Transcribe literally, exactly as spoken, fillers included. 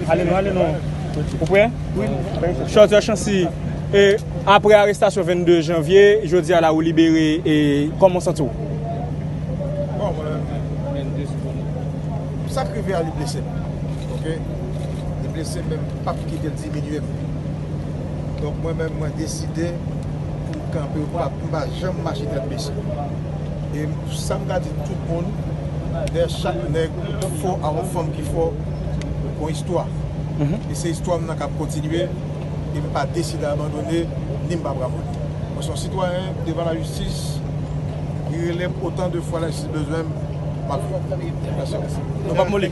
Ale non, ale non. Ou prè? Wi. Chòtè Chancy, e, apre arestasyon vennde janvye, jodi a la ou libere, e kòman w santi w? Bon, mwen menm, sa k rive a li blese m. Oke? Li blese m, men m p ap kite l diminye m. Donk, mwen menm, mwen deside pou m kanpe, m p ap, m pa janm mache tèt bese. E sa m ka di tout moun, dèyè chak nèg fò a yon fanm ki fò, gon istwa. E se istwa m nan k ap kontinye, e m pa deside abandone, ni m p ap ramole. Mwen se yon sitwayen devan lajistis, li rele m otan de fwa lajistis bezwen m, m ap vini. Mèsi. Nou p ap moli.